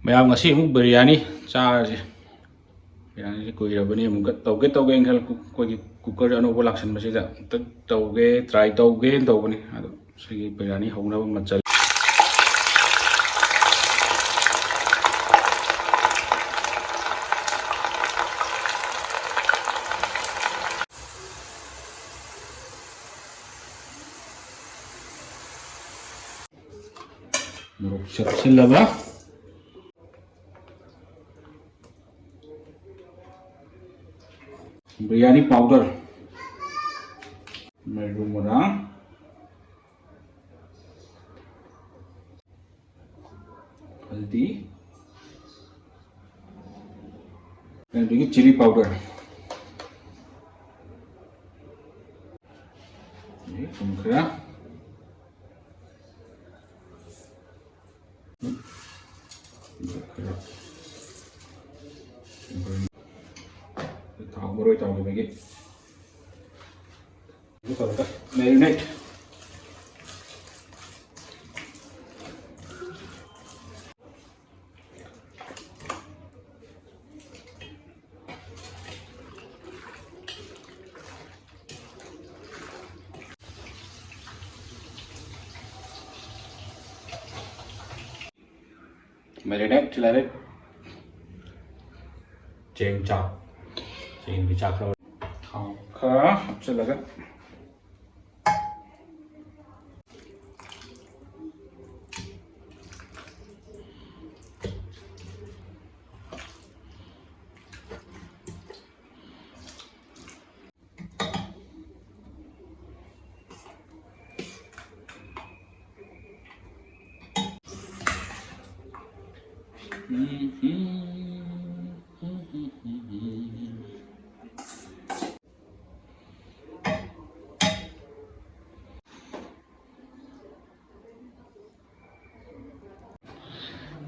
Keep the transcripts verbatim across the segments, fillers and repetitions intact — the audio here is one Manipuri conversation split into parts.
ꯃꯌꯥꯝ, ꯉꯁꯤ ꯑꯃꯨꯛ ꯕꯤꯔꯌꯥꯅꯤ ꯆꯥꯔꯁꯦ꯫ ꯕꯤꯔꯌꯥꯅꯤꯁꯦ ꯀꯨꯏꯔꯕꯅꯤ, ꯑꯃꯨꯛꯀ ꯇꯧꯒꯦ ꯇꯧꯒꯦꯅ ꯈꯜꯂ, ꯀꯨ-, ꯑꯩꯈꯣꯏꯒꯤ ꯀꯨꯀꯔ ꯑꯅꯧꯕ ꯂꯥꯛꯁꯟꯕꯁꯤꯗ ꯑꯝꯇ ꯇꯧꯒꯦ, ꯇ꯭ꯔꯥꯏ ꯇꯧꯒꯦꯅ ꯇꯧꯕꯅꯤ꯫ ꯑꯗꯣ ꯁꯤꯒꯤ ꯕꯤꯔꯌꯥꯅꯤ ꯍꯧꯅꯕ ꯃꯆꯜ꯫ ꯃꯣꯔꯣꯛ ꯆꯞꯁꯤꯜꯂꯕ꯫ ꯕꯤꯔꯌꯥꯅꯤ ꯄꯥꯎꯗꯔ, ꯃꯔꯨ ꯃꯔꯥꯡ, ꯍꯜꯗꯤ, ꯑꯗꯒꯤ ꯆꯤꯂꯤ ꯄꯥꯎꯗꯔ, ꯑꯗꯒꯤ ꯊꯨꯝ ꯈꯔ꯫ ꯊꯥꯎ ꯃꯔꯣꯏ ꯇꯥꯎꯈꯤꯕꯒꯤ꯫ ꯑꯗꯨ ꯇꯧꯔꯒ marinate꯫ Marinate ꯂꯩꯔꯦ꯫ ꯆꯦꯡ ꯆꯥꯛ꯫ ꯆꯦꯡꯒꯤ ꯆꯥꯛ ꯈꯔ꯫ ꯊꯥꯎ ꯈꯔ ꯍꯥꯞꯆꯤꯜꯂꯒ꯫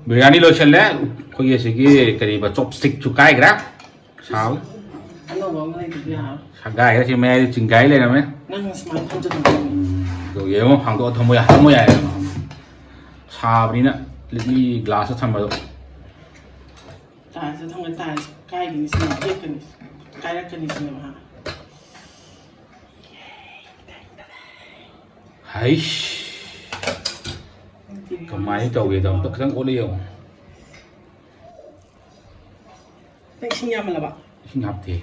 ꯕꯤꯔꯌꯥꯅꯤ ꯂꯣꯏꯁꯜꯂꯦ꯫ ꯑꯩꯈꯣꯏꯒꯤ ꯑꯁꯤꯒꯤ ꯀꯔꯤꯕ, ꯆꯣꯞꯁ꯭ꯇꯤꯛꯁꯨ ꯀꯥꯏꯈ꯭ꯔꯦ꯫ ꯁꯥꯎ꯫ ꯑꯅꯧꯕ ꯑꯃ ꯂꯩꯗ꯭ꯔꯗꯤ ꯌꯥꯔꯣꯏ꯫ ꯁꯒꯥꯏꯔꯦ, ꯁꯤ ꯃꯌꯥꯏꯗ ꯆꯤꯡꯒꯥꯏ ꯂꯩꯔꯝꯃꯦ꯫ ꯅꯪꯅ ꯁꯨꯃꯥꯏꯅ ꯊꯝꯖꯤꯜꯂꯝꯕ꯫ ꯎꯝ, ꯑꯗꯨ ꯌꯦꯡꯉꯣ, ꯍꯥꯡꯗꯣꯛꯑ ꯊꯝꯃꯣ ꯌꯥ-, ꯊꯝꯃꯣ ꯌꯥꯏ꯫ ꯁꯥꯕꯅꯤꯅ ꯂꯤꯛꯂꯤ ꯒ꯭ꯂꯥꯁꯇ ꯊꯝꯕꯗꯣ꯫ ꯇꯥꯏꯁꯦ ꯊꯝꯒ ꯇꯥꯏꯁꯦ ꯀꯥꯏꯒꯤꯅꯤ ꯁꯤꯅ ꯇꯦꯛꯀꯅꯤ, ꯀꯥꯏꯔꯛꯀꯅꯤ ꯁꯤꯅꯦꯕ, ꯍꯥ? ꯍꯩꯁ꯫ ꯀꯃꯥꯏꯅ ꯇꯧꯒꯦꯗꯣ ꯑꯝꯇ ꯈꯤꯇꯪ ꯑꯣꯠꯂ ꯌꯦꯡꯉꯣ꯫ ꯅꯪ ꯏꯁꯤꯡ ꯌꯥꯝꯃꯜꯂꯕ? ꯏꯁꯤꯡ ꯍꯥꯞꯇꯦ꯫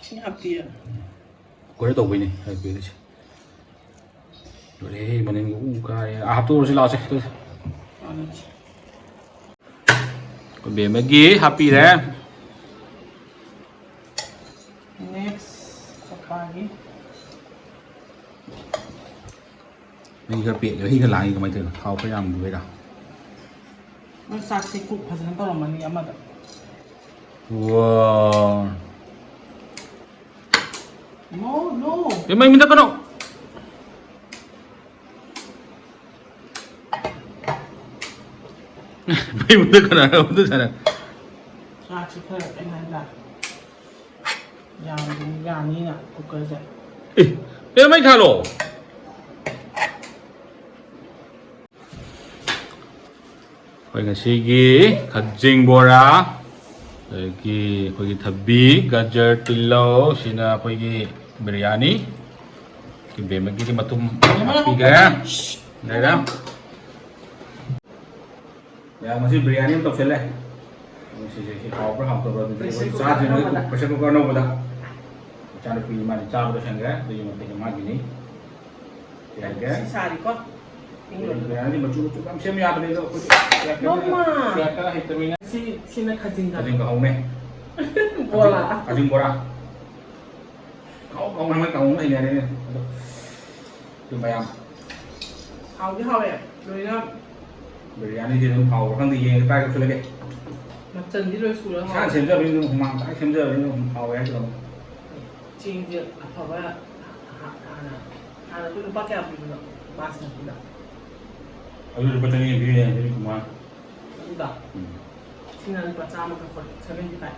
ꯏꯁꯤꯡ ꯍꯥꯞꯇꯤꯌꯦ? ꯀꯨꯀꯔ ꯇꯧꯕꯩꯅꯦ ꯍꯥꯏꯕꯤꯔꯤꯁꯦ꯫ ꯂꯣꯏꯔꯦꯍꯦ, ꯃꯅꯤꯟꯒ ꯎ ꯀꯥꯔꯦ꯫ ꯑꯥ, ꯍꯥꯞꯇꯣꯛꯎꯔꯁꯤ ꯂꯥꯛꯑꯣꯁꯦ꯫ ꯑꯗꯨꯗꯤ꯫ ꯑꯩꯈꯣꯏ ꯕꯦꯝꯃꯒꯤ ꯍꯥꯞꯄꯤꯔꯦ꯫ Next, ꯄꯄꯥꯒꯤ꯫ ꯃꯍꯤ ꯈꯔ ꯄꯦꯠꯂꯦ, ꯃꯍꯤ ꯈꯔ ꯂꯥꯡꯉꯤ, ꯀꯃꯥꯏꯅ ꯇꯧꯔꯤꯅꯣ? ꯊꯥꯎ ꯈꯔ ꯌꯥꯝꯗꯕꯩꯔꯥ? ꯅꯣꯏ ꯆꯥꯛꯁꯦ cook ꯐꯖꯅ ꯇꯧꯔꯝꯃꯅꯤ ꯑꯃꯗ꯫ ꯋꯥ꯫ No, no. ꯑꯦ, ꯃꯩ ꯃꯨꯊꯠꯀꯅꯣ꯫ ꯃꯩ ꯃꯨꯊꯠꯀꯅꯣ ꯍꯥꯏꯔ ꯃꯨꯊꯠ ꯁꯥꯟꯅ꯫ ꯆꯥꯛꯁꯤ ꯈꯔ ꯑꯩꯅ ꯍꯥꯏꯗ꯭ꯔꯥ? ꯌꯥꯝ ꯌꯥꯅꯤꯅ ꯀꯨꯀꯔꯁꯦ꯫ ꯑꯦ, ꯑꯦ, ꯃꯩ ꯊꯥꯜꯂꯣ꯫ ꯑꯩꯈꯣꯏ ꯉꯁꯤꯒꯤ ꯈꯖꯤꯡ ꯕꯣꯔꯥ, ꯑꯗꯒꯤ ꯑꯩꯈꯣꯏꯒꯤ ꯊꯕꯤ, ꯒꯖꯔ, ꯇꯤꯜꯍꯧ, ꯁꯤꯅ ꯑꯩꯈꯣꯏꯒꯤ ꯕꯤꯔꯌꯥꯅꯤ꯫ ꯕꯦꯝꯃꯒꯤꯗꯤ ꯃꯇꯨꯝ ꯍꯥꯞꯄꯤꯒꯦ꯫ ꯂꯩꯔꯦ꯫ ꯃꯌꯥꯝ ꯉꯁꯤ ꯕꯤꯔꯌꯥꯅꯤ ꯑꯃ ꯇꯧꯁꯜꯂꯦ꯫ ꯁꯤꯁꯦ ꯁꯤ ꯍꯥꯎꯕ꯭ꯔꯥ ꯍꯥꯎꯇꯕ꯭ꯔꯥ ꯑꯗꯨꯗꯤ ꯑꯩꯈꯣꯏ ꯆꯥꯗ꯭ꯔꯤꯉꯩꯗ pressure cooker ꯑꯅꯧꯕꯗ ꯏꯆꯥꯅꯨꯄꯤ ꯃꯥꯗꯤ ꯆꯥꯕ ꯂꯣꯏꯁꯟꯈ꯭ꯔꯦ꯫ ꯑꯗꯨꯒꯤ ꯃꯇꯦꯡ ꯃꯥꯒꯤꯅꯤ꯫ ꯌꯥꯏꯒꯦ꯫ ꯁꯤ ꯁꯥꯔꯤꯀꯣ? ꯕꯤꯔꯌꯥꯅꯤ ꯃꯆꯨ ꯃꯆꯨ ꯌꯥꯝ ꯁꯦꯝ ꯌꯥꯕꯅꯦ ꯑꯗꯣ ꯑꯩꯈꯣꯏꯗꯤ ꯀꯌꯥ ꯀꯟꯅ, ꯅꯣꯡꯃ꯫ ꯀꯌꯥ ꯀꯟꯅ ꯍꯩꯇꯕꯅꯤꯅ꯫ ꯁꯤ, ꯁꯤꯅ ꯈꯖꯤꯡꯒ꯫ ꯈꯖꯤꯡ ꯀꯥꯡꯍꯧꯅꯦ꯫ ꯕꯣꯔꯥ꯫ ꯈꯖꯤꯡ ꯕꯣꯔꯥ꯫ ꯀꯥꯎ ꯀꯥꯎ ꯉꯥꯡꯅ ꯀꯥꯎ ꯍꯩꯅꯔꯦꯅꯦ꯫ ꯑꯗꯣ ꯑꯗꯨ ꯃꯌꯥꯝ꯫ ꯍꯥꯎꯗꯤ ꯍꯥꯎꯋꯦ꯫ ꯂꯣꯏꯅ꯫ ꯕꯤꯔꯌꯥꯅꯤꯁꯦ ꯑꯗꯨꯝ ꯍꯥꯎꯕ꯭ꯔꯥ ꯈꯪꯗꯦ, ꯌꯦꯡꯉꯒ try ꯇꯧꯁꯜꯂꯒꯦ꯫ ꯃꯆꯜꯗꯤ ꯂꯣꯏ ꯁꯨꯔ ꯏꯁꯥꯅ ꯍꯥꯎꯋꯦ꯫ ꯁꯦꯝꯖꯕꯅꯤꯅ ꯑꯗꯨꯝ ꯍꯨꯃꯥꯡ ꯇꯥꯔ ꯁꯦꯝꯖꯕꯅꯤꯅ ꯑꯗꯨꯝ ꯍꯥꯎꯋꯦ ꯍꯥꯏꯁꯤꯔꯣ꯫ ꯆꯦꯡꯁꯦ ꯑꯐꯕ ꯍꯥ-, ꯍꯥꯟꯅ, ꯍꯥꯟꯅ ꯑꯩꯈꯣꯏ ꯂꯨꯄꯥ ꯀꯌꯥ ꯄꯤꯕꯅꯣ ꯕꯥꯁꯃꯇꯤꯗ? ꯑꯗꯨ ꯂꯨꯄꯥ ꯆꯅꯤ ꯄꯤꯔꯦ, ꯆꯅꯤ ꯀꯨꯟꯃꯉꯥ꯫ ꯑꯗꯨꯗ? ꯎꯝ꯫ ꯁꯤꯅ ꯂꯨꯄꯥ ꯆꯥꯝꯃꯒ seventy five꯫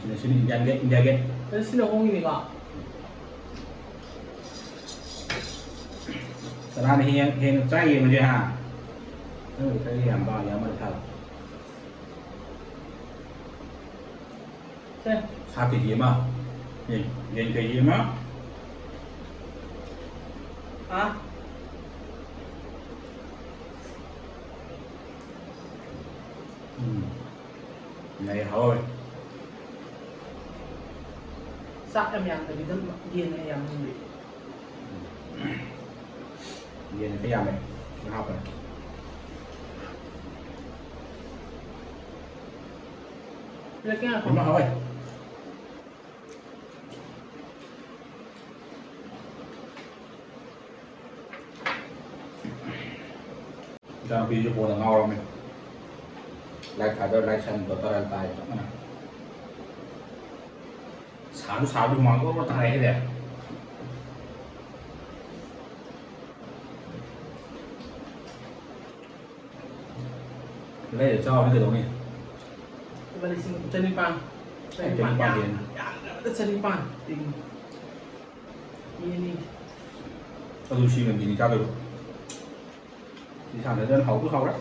ꯁꯤꯅ, ꯁꯤꯅ Indian gate, India gate꯫ ꯑꯗꯨ ꯁꯤꯅ ꯍꯣꯡꯉꯤꯅꯦꯀꯣ? ꯀꯅꯥꯅ ꯍꯦꯟ-, ꯍꯦꯟꯅ ꯆꯥ ꯌꯦꯡꯉꯨꯁꯦ, ꯍꯥ? ꯅꯪꯕꯨ ꯈꯔ ꯌꯥꯝꯕ, ꯌꯥꯝꯃꯜꯂꯦ ꯊꯥꯔꯣ꯫ ꯁꯦ꯫ ꯁꯥ ꯀꯦ ꯖꯤ ꯑꯃ, ꯌꯦꯟ, ꯌꯦꯟ ꯀꯦ ꯖꯤ ꯑꯃ꯫ ꯍꯥ? ꯎꯝ꯫ ꯌꯥꯏ, ꯍꯥꯎꯋꯦ꯫ ꯆꯥꯛ ꯌꯥꯝ ꯌꯥꯝꯗꯕꯤꯗ ꯌꯦꯟꯅ ꯌꯥꯝ ꯅꯨꯡꯉꯥꯏ꯫ ꯌꯦꯟꯅ ꯈꯔ ꯌꯥꯝꯃꯦ, ꯉꯥ ꯍꯥꯞꯄꯅꯦ꯫ ꯄꯤꯔꯛꯀꯦ, ꯉꯥꯏꯈꯣ꯫ ꯏꯃꯥ, ꯍꯥꯎꯋꯦ꯫ ꯏꯆꯥꯅꯨꯄꯤꯁꯨ ꯐꯣꯟꯗ ꯉꯥꯎꯔꯝꯃꯦ꯫ Light fiber, light shine daughter ꯍꯥꯏꯅ ꯇꯥꯏ ꯆꯞ ꯃꯥꯟꯅꯩ꯫ ꯁꯥꯁꯨ ꯁꯥꯕꯗꯤ ꯍꯨꯃꯥꯡ ꯑꯣꯔꯣ ꯇꯥꯔꯛꯑꯦ ꯁꯤꯗꯤ꯫ ꯂꯩꯔ ꯆꯥꯎꯔꯗꯤ ꯀꯩꯗꯧꯅꯤ? ꯂꯨꯄꯥ ꯂꯤꯁꯤꯡ ꯆꯅꯤꯄꯥꯟ꯫ ꯑꯩ ꯆꯅꯤꯄꯥꯟ ꯆꯅꯤꯄꯥꯟ ꯌꯥꯝ-, ꯍꯦꯟꯅ꯫ ꯌꯥꯝꯗ꯭ꯔꯕꯗ ꯆꯅꯤꯄꯥꯟ ꯇꯤꯡꯉꯤ꯫ ꯃꯤ ꯑꯅꯤꯒꯤ꯫ ꯑꯗꯨ ꯁꯤ ꯉꯝꯕꯤꯅꯤ ꯆꯥꯗꯣꯏꯕ꯫ ꯁꯤ ꯁꯥꯟꯅꯗꯅ ꯍꯥꯎꯁꯨ ꯍꯥꯎꯔꯦ꯫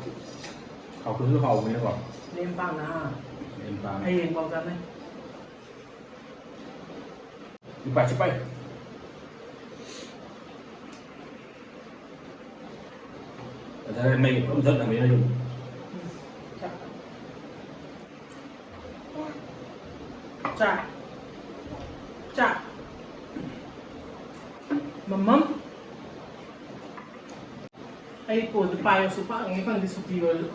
ꯍꯥꯎꯇ꯭ꯔꯁꯨ ꯍꯥꯎꯕꯅꯤꯅꯀꯣ꯫ ꯂꯦꯝ ꯄꯥꯅ꯫ ꯂꯦꯝ ꯄꯥꯅ꯫ ꯍꯌꯦꯡꯐꯥꯎ ꯆꯥꯅꯩ꯫ ꯏꯄꯥ ꯁꯤꯄꯥꯏ꯫ ꯉꯁꯥꯏ ꯃꯩ ꯄꯨꯂꯞ ꯃꯨꯊꯠꯂꯝꯃꯦ ꯑꯩꯁꯨ꯫ ꯆꯥ꯫ ꯆꯥ꯫ ꯃꯃꯝ꯫ ꯑꯩ ꯐꯣꯟꯗꯣ ꯄꯥꯏꯕ ꯁꯨꯡꯐꯪ ꯍꯦꯛ ꯐꯪꯗꯦ ꯁꯨꯇꯤ ꯑꯣꯏꯔꯁꯨ꯫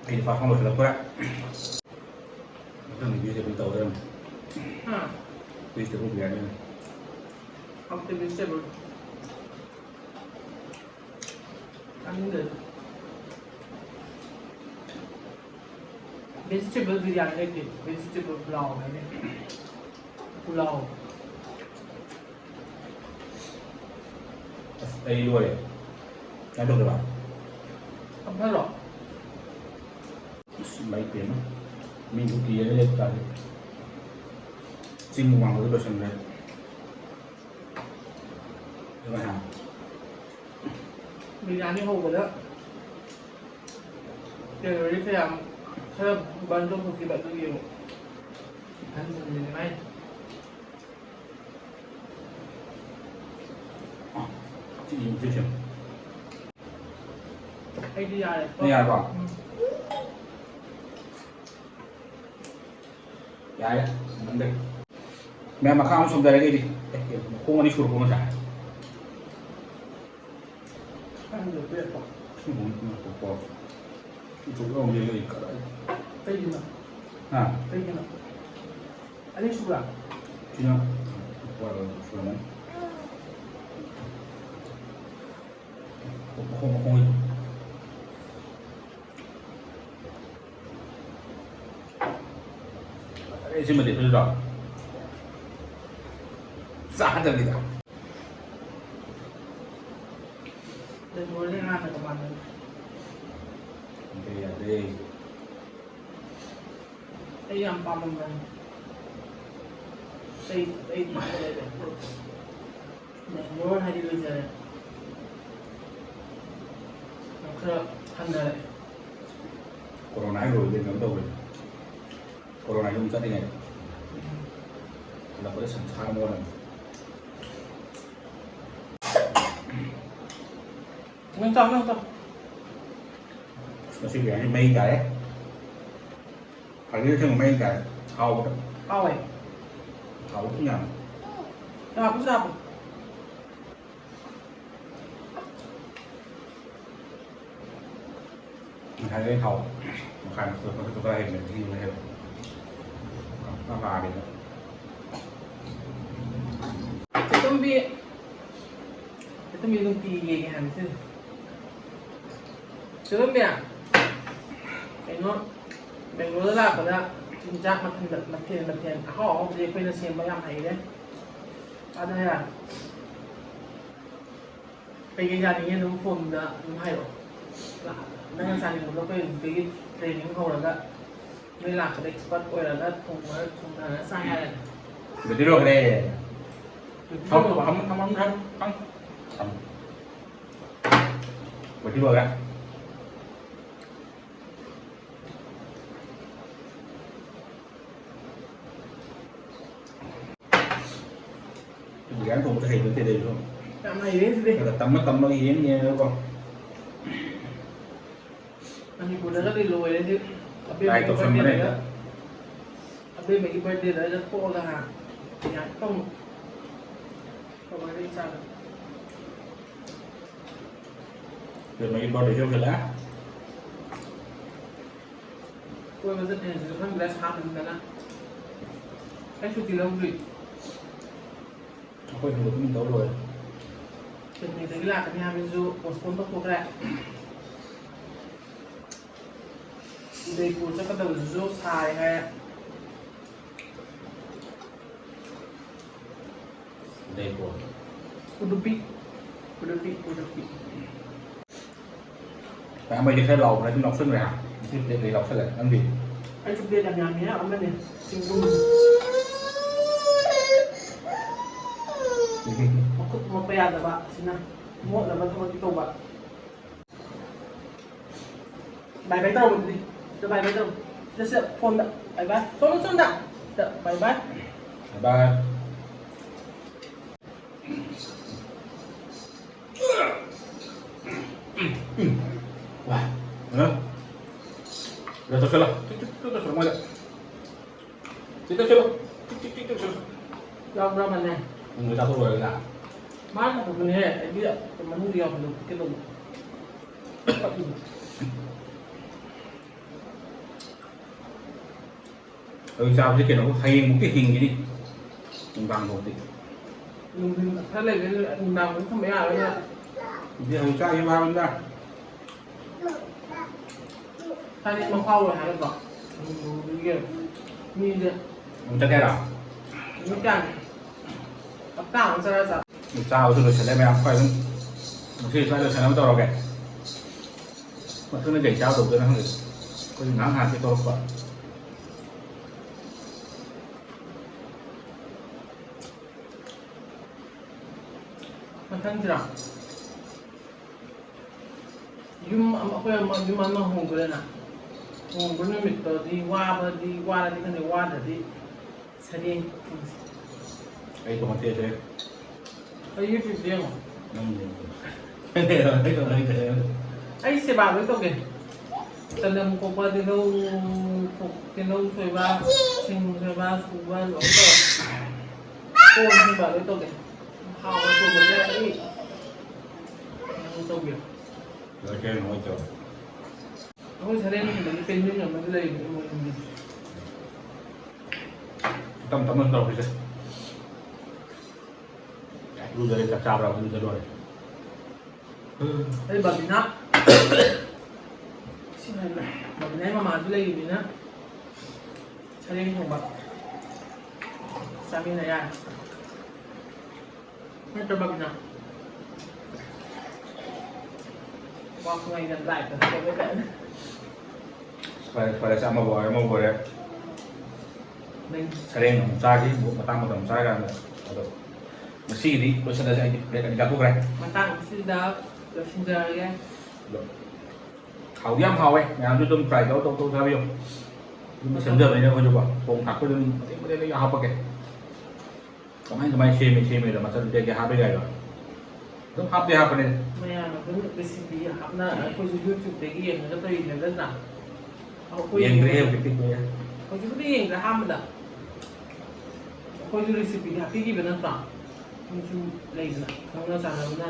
ꯑꯩꯗꯤ ꯐꯥꯁ ꯐꯨꯗ ꯂꯣꯏꯁꯤꯜꯂꯛꯇꯣꯔꯦ꯫ ꯃꯊꯪꯗꯤ vegetable ꯇꯧꯔꯗꯝꯅꯤ꯫ ꯍꯥ? Vegetable ꯕꯤꯔꯌꯥꯅꯤ꯫ ꯍꯥꯎꯇꯦ vegetable꯫ ꯆꯥꯅꯤꯡꯗꯦ꯫ Vegetable ꯕꯤꯔꯌꯥꯅꯤ ꯂꯩꯇꯦ꯫ Vegetable ꯄꯨꯂꯥꯎ ꯍꯥꯏꯅꯦ꯫ ꯄꯨꯂꯥꯎ꯫ ꯑꯁ, ꯑꯩ ꯂꯣꯏꯔꯦ꯫ ꯀꯃꯥꯏ ꯇꯧꯗꯣꯏꯕ? ꯀꯛꯊꯠꯂꯣ꯫ ꯑꯁ, ꯏꯃꯥꯏ ꯄꯦꯝꯃ꯫ ꯃꯤꯕꯨ ꯀꯤꯔꯒ ꯂꯩꯕ ꯇꯥꯔꯦ꯫ ꯆꯤꯡ ꯋꯥꯡꯕꯗ ꯂꯣꯏꯁꯟꯈ꯭ꯔꯦ꯫ ꯕꯤꯔꯌꯥꯅꯤ ꯍꯧꯕꯗ ꯀꯦꯂꯣꯔꯤ ꯈꯔ ꯌꯥꯝ, ꯈꯔ ꯕꯔꯟ ꯇꯧꯊꯣꯛꯈꯤꯕ ꯑꯗꯨꯒꯤ ꯑꯃꯨꯛ ꯍꯟꯖꯤꯟꯕꯅꯤ ꯃꯥꯏ꯫ ꯁꯤ ꯌꯦꯡꯁꯤꯁꯦ꯫ ꯑꯩꯗꯤ ꯌꯥꯔꯦ꯫ ꯅꯪ ꯌꯥꯔꯕꯣ? ꯎꯝ꯫ ꯌꯥꯔꯦ, ꯅꯪꯗꯦ꯫ ꯃꯌꯥꯝ ꯃꯈꯥ ꯑꯃꯨꯛ ꯁꯣꯝꯗꯔꯒꯦ ꯑꯩꯗꯤ꯫ ꯑꯦ, ꯃꯈꯣꯡ ꯑꯅꯤ ꯁꯨꯔꯕꯣ ꯉꯁꯥꯏ? ꯈꯪꯗꯦ, ꯄꯦꯠꯄ꯫ ꯎꯝ, ꯎꯝ, ꯎꯝ, ꯎꯝ, ꯎꯝ꯫ ꯎꯆꯣꯛ ꯌꯥꯎꯔꯝꯃꯦ ꯅꯣꯏ ꯀꯗꯥꯏ? ꯀꯩꯒꯤꯅꯣ? ꯍꯥ? ꯀꯩꯒꯤꯅꯣ? ꯑꯅꯤ ꯁꯨꯕ꯭ꯔꯥ? ꯁꯤꯅ ꯁꯨꯔꯝꯃꯅꯤ꯫ ꯃꯈꯣꯡ, ꯃꯈꯣꯡ꯫ ꯑꯦ, ꯁꯤꯃꯗꯤ ꯐꯖꯗ꯭ꯔꯣ? ꯆꯥꯗꯕꯤꯗ꯫ ꯕꯦꯡꯒ꯭ꯂꯣꯔꯗ ꯍꯥꯟꯅꯒ ꯃꯥꯟꯅꯗ꯭ꯔꯦ꯫ ꯌꯥꯗ꯭ꯔꯦ, ꯌꯥꯗ꯭ꯔꯦ꯫ ꯑꯩ ꯌꯥꯝ ꯄꯥꯝꯃꯝꯕꯅꯤ꯫ ꯑꯩ, ꯑꯩ ꯄꯥꯝꯃꯦ ꯕꯦꯡꯒ꯭ꯂꯣꯔ꯫ ꯕꯦꯡꯒ꯭ꯂꯣꯔ ꯍꯥꯏꯗꯤ ꯂꯣꯏꯖꯔꯦ꯫ ꯈꯔ ꯍꯟꯊꯔꯛꯑꯦ꯫ ꯀꯣꯔꯣꯅꯥ ꯍꯦꯛ ꯂꯣꯏꯕꯗꯩ ꯀꯩꯅꯣ ꯇꯧꯈ꯭ꯔꯦ꯫ ꯀꯣꯔꯣꯅꯥ ꯌꯨꯝ ꯆꯠꯂꯤꯉꯩꯗ꯫ ꯍꯜꯂꯛꯄꯗ ꯁꯪꯁꯥꯔ ꯑꯃ ꯑꯣꯜꯂꯝꯃꯦ꯫ ꯅꯪ ꯆꯥꯎ, ꯅꯪ ꯆꯥꯎ꯫ ꯉꯁꯤ ꯕꯤꯔꯌꯥꯅꯤ ꯃꯩ ꯇꯥꯔꯦ꯫ ꯐꯥꯒꯤ ꯅꯠꯇꯦ, ꯃꯩ ꯇꯥꯔꯦ꯫ ꯍꯥꯎꯕꯗ꯫ ꯍꯥꯎꯋꯦ꯫ ꯍꯥꯎꯕ ꯌꯥꯝ꯫ ꯆꯥꯕ, ꯆꯥꯕ꯫ ꯉꯁꯥꯏꯗꯩ ꯊꯥꯎ ꯃꯈꯥꯏ ꯃꯊꯛꯇ ꯈꯔ ꯍꯦꯟꯅ ꯊꯤꯕ ꯍꯦꯜꯂꯦ꯫ ꯉꯥ ꯀꯥꯔꯦꯗ꯫ ꯆꯦꯇꯨꯝꯕꯤ, ꯆꯦꯇꯨꯝꯕꯤ ꯅꯨꯡꯇꯤꯒꯤ ꯌꯦꯡꯉꯦ ꯍꯥꯏꯕꯅꯤ ꯁꯤꯁꯦ꯫ ꯆꯦꯇꯨꯝꯕꯤ, ꯀꯩꯅꯣ, ꯕꯦꯡꯒ꯭ꯂꯣꯔꯗ ꯂꯥꯛꯄꯗ ꯆꯤꯟꯖꯥꯛ ꯃꯊꯦꯜ, ꯃꯊꯦꯜ, ꯃꯊꯦꯜ ꯑꯍꯥꯎ ꯑꯍꯥꯎꯕꯗꯤ ꯑꯩꯈꯣꯏꯅ ꯁꯦꯝꯕ ꯌꯥꯝ ꯍꯩꯔꯦ꯫ ꯑꯗꯨꯅ ꯀꯩꯀꯩ ꯆꯥꯅꯤꯡꯉꯦ ꯑꯗꯨꯝ ꯐꯣꯟꯗ ꯑꯗꯨꯝ ꯍꯥꯏꯔꯛꯑꯣ꯫ ꯅꯪꯅ ꯆꯥꯅꯤꯡꯕꯗꯣ ꯑꯩꯈꯣꯏ ꯍꯧꯖꯤꯛꯇꯒꯤ training ꯍꯧꯔꯒ ꯅꯣꯏ ꯂꯥꯛꯄꯗ expert ꯑꯣꯏꯔꯒ ꯊꯣꯡꯉ-, ꯊꯣꯡꯊꯔꯒ ꯆꯥ ꯌꯥꯔꯦ꯫ ꯑꯗꯨꯗꯤ ꯂꯣꯏꯔꯦ꯫ ꯑꯗꯨꯗꯤ ꯊꯝꯃꯣ, ꯂꯣꯏꯔꯦ꯫ ꯊꯝꯃꯣ, ꯊꯝꯃꯣ, ꯊꯝꯃꯣ꯫ ꯊꯝꯃꯣ꯫ ꯂꯣꯏꯗꯤ ꯂꯣꯏꯔꯦ꯫ ꯕꯤꯔꯌꯥꯅꯤ ꯊꯣꯡꯕꯁꯦ ꯍꯩꯕ ꯅꯠꯇꯦꯗ ꯑꯩꯁꯨ꯫ ꯌꯥꯝ ꯍꯩꯔꯦ ꯁꯤꯗꯤ꯫ ꯈꯔ ꯈꯔ ꯇꯝꯃ ꯇꯝꯃꯒ ꯌꯦꯡ ꯌꯦꯡꯉꯒꯀꯣ꯫ ꯃꯅꯤꯄꯨꯔꯗꯒꯗꯤ ꯂꯣꯏꯔꯦ ꯁꯤ꯫ ꯑꯕꯦꯝꯃꯒꯤ ꯇ꯭ꯔꯥꯏ ꯇꯧꯁꯟꯕꯅꯦ ꯕꯥꯔꯗꯦꯗꯒ, ꯍꯦꯛꯇ꯫ ꯑꯕꯦꯝꯃꯒꯤ ꯕꯥꯔꯗꯦꯗꯒ ꯊꯣꯛꯑꯒ ꯍꯥ, ꯌꯥꯝ ꯇꯧ-, ꯇꯧꯔꯒ ꯏꯆꯥꯗꯣ꯫ ꯑꯕꯦꯝꯃꯒꯤ ꯕꯥꯔꯗꯦꯁꯨ ꯌꯧꯁꯜꯂꯛꯑꯦ꯫ ꯀꯣꯏꯕ ꯆꯠꯀꯅꯤꯁꯨ ꯈꯪꯗ꯭ꯔꯦ ꯁꯥꯃꯟꯗꯅ꯫ ꯑꯩ ꯁꯨꯇꯤ ꯂꯧꯗ꯭ꯔꯤ꯫ ꯑꯩꯈꯣꯏ ꯁꯣꯝꯗ ꯑꯗꯨꯝ ꯇꯧ ꯂꯣꯏꯔꯦ꯫ ꯆꯦꯟꯅꯥꯏꯗꯒꯤ ꯂꯥꯛꯀꯅꯤ ꯍꯥꯏꯕꯗꯨꯁꯨ postpone ꯇꯧꯊꯣꯛꯈ꯭ꯔꯦ꯫ ꯎꯗꯩꯄꯨꯔ ꯆꯠꯀꯗꯕꯗꯨꯁꯨ ꯁꯥꯏ ꯍꯥꯏ꯫ ꯎꯗꯩꯄꯨꯔ꯫ ꯎꯗꯨꯄꯤ꯫ ꯎꯗꯨꯄꯤ, ꯎꯗꯨꯄꯤ꯫ ꯃꯌꯥꯝ ꯑꯩꯗꯤ ꯈꯔ ꯂꯥꯎꯕ꯭ꯔꯥ ꯑꯗꯨꯝ ꯂꯥꯎꯁꯟꯈ꯭ꯔꯦ ꯍꯥ꯫ ꯉꯁꯤ plate ꯑꯩ ꯂꯥꯎꯁꯜꯂꯦ꯫ ꯅꯪꯗꯤ? ꯑꯩꯁꯨ plate ꯌꯥꯝ ꯌꯥꯝꯃꯤ ꯍꯥ, ꯑꯃꯅꯦ꯫ ꯆꯤꯡꯒꯨꯝ꯫ ꯎꯝ꯫ ꯃꯈꯨꯠ ꯃꯣꯠꯄ ꯌꯥꯗꯕ ꯑꯁꯤꯅ ꯃꯣꯠꯅꯕ ꯊꯕꯛꯇꯤ ꯇꯧꯕ꯫ Bye bye ꯇꯧꯔꯕ ꯑꯗꯨꯗꯤ? ꯁꯤꯗ bye bye ꯇꯧꯔꯣ꯫ ꯁꯤꯗ, ꯁꯤꯗ, ꯐꯣꯟꯗ bye bye꯫ ꯁꯣꯝꯗ, ꯁꯣꯝꯗ꯫ ꯁꯤꯗ bye bye꯫ Bye bye꯫ ꯎꯝ, ꯎꯝ꯫ ꯋꯥ, ꯀꯩꯅꯣ? ꯁꯤꯗ ꯆꯠꯁꯤꯜꯂꯣ꯫ ꯆꯠ, ꯆꯠ, ꯆꯠ, ꯆꯠꯁꯤꯜꯂꯣ ꯃꯣꯏꯗ꯫ ꯁꯤꯗ ꯆꯠꯁꯤꯜꯂꯣ꯫ ꯆꯤꯛ, ꯆꯤꯛ, ꯆꯤꯛ, ꯆꯠꯁꯤꯜꯂꯣ꯫ ꯌꯥꯎꯕ꯭ꯔꯥ ꯃꯅꯦ? ꯎꯝ, ꯆꯥꯊꯣꯛ ꯂꯣꯏꯔꯒ꯫ ꯃꯥꯅ ꯄꯨꯊꯣꯛꯄꯅꯦꯍꯦ꯫ ꯑꯩꯗꯤ ꯃꯅꯨꯡꯗ ꯌꯥꯎꯕꯗꯣ ꯐꯨꯠꯀꯦ ꯇꯧꯕ꯫ ꯍꯧꯖꯤꯛ ꯆꯥꯕꯁꯦ ꯀꯩꯅꯣ, ꯍꯌꯦꯡꯃꯨꯛꯇꯤ ꯍꯤꯡꯈꯤꯅꯤ, ꯅꯨꯡꯗꯥꯡꯐꯥꯎꯗꯤ꯫ ꯅꯨꯡꯊꯤꯟ ꯈꯔ ꯂꯩꯕ ꯅꯨꯡꯗꯥꯡꯐꯥꯎꯗꯤ ꯊꯝꯕ ꯌꯥꯔꯣꯏꯅꯦ꯫ ꯑꯗꯨꯗꯤ ꯍꯧꯖꯤꯛ ꯆꯥꯈꯤꯕ ꯍꯥꯏꯕꯅꯤꯗ꯫ ꯆꯥꯅꯤꯡꯕ ꯐꯥꯎꯔꯣꯏ ꯍꯥꯏꯒꯗ꯭ꯔꯣ? ꯅꯨꯡꯊꯤꯟꯒꯤ ꯃꯤꯁꯦ꯫ ꯑꯃꯨꯛ ꯆꯠꯀꯦ ꯍꯥꯏꯔꯣ? ꯅꯨꯃꯤꯠ ꯀꯌꯥꯅꯤ? ꯍꯞꯇꯥ ꯑꯃ ꯆꯔꯥ ꯆꯥ꯫ ꯆꯥꯕꯁꯨ ꯂꯣꯏꯁꯤꯜꯂꯦ ꯃꯌꯥꯝ, ꯈ꯭ꯋꯥꯏ ꯑꯗꯨꯝ ꯉꯁꯤ ꯁ꯭ꯋꯥꯏ ꯂꯣꯏꯁꯤꯟꯅꯕ ꯇꯧꯔꯒꯦ꯫ ꯃꯊꯪꯗ ꯀꯩ ꯆꯥꯕ ꯇꯧꯗꯣꯏꯅꯣ ꯈꯪꯗꯦ꯫ ꯑꯩꯈꯣꯏꯁꯨ ꯉꯥꯏꯍꯥꯛ ꯉꯥꯏꯍꯥꯛꯀꯤ ꯊꯣꯛꯂꯛꯄ꯫ ꯃꯊꯪꯁꯤꯔꯣ? ꯌꯨꯝ ꯑꯃ, ꯑꯩꯈꯣꯏ ꯑꯃ, ꯌꯨꯝ ꯑꯃ ꯍꯣꯡꯗꯣꯔꯦꯅ꯫ ꯍꯣꯡꯕ ꯅꯨꯃꯤꯠꯇꯗꯤ ꯋꯥꯕꯗꯤ, ꯋꯥꯔꯗꯤ ꯈꯪꯗꯦ, ꯋꯥꯗ꯭ꯔꯗꯤ ꯁꯔꯦꯡ ꯊꯣꯡꯁꯤ꯫ ꯑꯩ ꯊꯣꯡꯉꯛꯇꯦ, ꯁꯔꯦꯡ꯫ ꯑꯩ YouTube ꯌꯦꯡꯉꯣ꯫ ꯅꯪ ꯌꯦꯡꯉꯣ꯫ ꯑꯩ ꯊꯣꯡꯉꯛꯇꯦ, ꯁꯔꯦꯡ꯫ ꯑꯩ ꯁꯦꯕꯥ ꯂꯣꯏ ꯇꯧꯒꯦ꯫ ꯆꯅꯝ ꯀꯣꯛꯄ, ꯇꯤꯜꯍꯧ ꯀꯣꯛ-, ꯇꯤꯜꯍꯧ ꯁꯣꯏꯕ, ꯁꯤꯡ ꯁꯣꯏꯕ, ꯁꯨꯕ ꯂꯣꯏ ꯇꯧꯔꯦ꯫ ꯀꯣꯟ ꯁꯦꯕꯥ ꯂꯣꯏ ꯇꯧꯒꯦ꯫ ꯍꯥꯎꯅ ꯊꯣꯡꯕꯁꯦ ꯑꯩ ꯅꯪ ꯇꯧꯕꯤꯔꯣ꯫ ꯂꯣꯏ ꯀꯩꯅꯣ ꯍꯣꯏ ꯇꯧꯔꯦ꯫ ꯑꯩꯈꯣꯏ ꯁꯔꯦꯡꯒꯨꯝꯕꯗꯤ ꯄꯦꯟꯖꯤꯟ ꯑꯃꯁꯨ ꯂꯩꯕꯅꯦ ꯃꯣꯏꯒꯤ꯫ ꯇꯞ ꯇꯞꯅ ꯇꯧꯔꯛꯈꯤꯁꯦ꯫ ꯏꯔꯨꯖꯔꯦ, ꯆꯥꯛ ꯆꯥꯕ꯭ꯔꯥ? ꯏꯔꯨꯖ ꯂꯣꯏꯔꯦ꯫ ꯑꯩ ꯕꯥꯕꯤꯅꯥ, ꯁꯤ ꯍꯥꯏꯕ, ꯕꯥꯕꯤꯅꯥꯒꯤ ꯃꯃꯥꯁꯨ ꯂꯩꯔꯤꯕꯅꯤꯅ ꯁꯔꯦꯡ ꯊꯣꯡꯕ ꯆꯥꯃꯤꯟꯅ ꯌꯥꯔꯦ꯫ ꯅꯠꯇ꯭ꯔꯣ, ꯕꯥꯕꯤꯅꯥ? ꯋꯥ ꯈꯨꯉꯥꯡꯗ ꯂꯥꯏꯛꯀ ꯇꯧꯕꯩ ꯇꯥꯏꯞꯇ꯫ ꯐꯔꯦ, ꯐꯔꯦ, ꯁꯤ ꯑꯃꯕꯨ ꯑꯣꯏꯔꯦ, ꯑꯃꯕꯨ ꯑꯣꯏꯔꯦ꯫ ꯅꯪ ꯁꯔꯦꯡ ꯑꯃꯨꯛ ꯆꯥꯁꯤ, ꯑꯃꯨꯛ ꯃꯇꯥꯡ ꯃꯇꯝ ꯆꯥꯔꯀꯥꯟꯗ꯫ ꯑꯗꯣ ꯉꯁꯤꯒꯤꯗꯤ ꯂꯣꯏꯁꯤꯜꯂꯁꯦ, ꯑꯩꯗꯤ ꯄ꯭ꯂꯦꯠ ꯑꯅꯤ ꯆꯥꯊꯣꯛꯈ꯭ꯔꯦ꯫ ꯃꯇꯥꯡ ꯑꯁꯤꯗ ꯂꯣꯏꯁꯤꯟꯖꯔꯒꯦ꯫ ꯑꯗꯣ ꯍꯥꯎꯗꯤ ꯌꯥꯝ ꯍꯥꯎꯋꯦ, ꯃꯌꯥꯝꯁꯨ ꯑꯗꯨꯝ ꯇ꯭ꯔꯥꯏ ꯇꯧꯔ ꯇꯧ ꯇꯧ ꯆꯥꯕꯤꯌꯨ꯫ ꯌꯨꯝꯗ ꯁꯦꯝꯖꯕꯅꯤꯅ ꯑꯩꯈꯣꯏꯁꯨꯀꯣ, ꯊꯣꯡ ꯊꯥꯛꯄ ꯑꯗꯨꯝ ꯃꯇꯦꯛ ꯃꯇꯦꯛ ꯂꯣꯏ ꯍꯥꯞꯄꯛꯀꯦ꯫ ꯀꯃꯥꯏ ꯀꯃꯥꯏ ꯁꯦꯝꯃꯤ, ꯁꯦꯝꯃꯤꯗꯣ ꯃꯆꯜ ꯀꯩꯀꯩ ꯍꯥꯞꯄꯤ ꯀꯥꯏꯗꯣ ꯑꯗꯨꯝ ꯍꯥꯞꯇꯤ ꯍꯥꯞꯄꯅꯦ꯫ ꯃꯌꯥꯝ ꯑꯗꯨꯝ ꯔꯦꯁꯤꯄꯤ ꯍꯥꯞꯅ ꯑꯩꯈꯣꯏꯁꯨ YouTube-ꯇꯒꯤ ꯌꯦꯡꯉꯒ ꯇꯧꯔꯤꯅꯦ ꯅꯠꯇ꯭ꯔꯥ? ꯑꯩꯈꯣꯏ ꯌꯦꯡꯗ꯭ꯔꯦ ꯌꯦꯡꯉꯒ ꯍꯧꯖꯤꯛꯇꯤ ꯀꯨꯏꯔꯦ꯫ ꯍꯧꯖꯤꯛꯄꯨꯗꯤ ꯌꯦꯡꯗ꯭ꯔꯦ ꯑꯍꯥꯟꯕꯗ꯫ ꯑꯩꯈꯣꯏꯁꯨ ꯔꯦꯁꯤꯄꯤꯗꯤ ꯍꯥꯞꯄꯤꯈꯤꯕ ꯅꯠꯇ꯭ꯔꯣ? ꯃꯤꯁꯨ ꯂꯩꯗꯅ ꯈꯪꯅ ꯆꯥꯟꯅꯕꯅ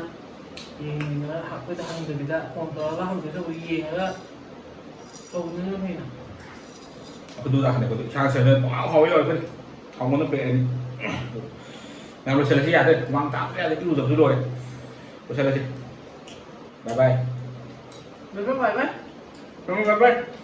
ꯌꯦꯡꯅꯤꯡꯗꯅ ꯑꯩꯈꯣꯏꯗ ꯍꯪꯗꯕꯤꯗ ꯐꯣꯟ ꯇꯧꯔꯒ ꯍꯪꯗꯣꯏ ꯁꯔꯨꯛ ꯌꯦꯡꯉꯒ ꯇꯧꯕꯗꯨꯅ ꯐꯩꯅ꯫ ꯑꯗꯨꯗ ꯍꯥꯟꯅ ꯑꯩꯈꯣꯏꯗꯤ ꯏꯁꯥ ꯁꯦꯟꯗ ꯄꯪꯍꯥꯎ ꯍꯥꯎꯋꯤ ꯂꯣꯏꯔꯦ ꯑꯩꯈꯣꯏꯗꯤ꯫ ꯍꯥꯎꯃꯟꯅ ꯄꯦꯜꯂꯦ꯫ ꯃꯌꯥꯝ ꯂꯣꯏꯁꯤꯜꯂꯁꯤ ꯌꯥꯗ꯭ꯔꯦ꯫ ꯍꯨꯃꯥꯡ ꯇꯥꯕꯁꯨ ꯌꯥꯗꯦ꯫ ꯏꯔꯨꯖꯕꯁꯨ ꯂꯣꯏꯔꯦ꯫ ꯂꯣꯏꯁꯤꯜꯂꯁꯤ꯫ Bye bye꯫ Bye bye, bye bye꯫ Bye bye, bye bye꯫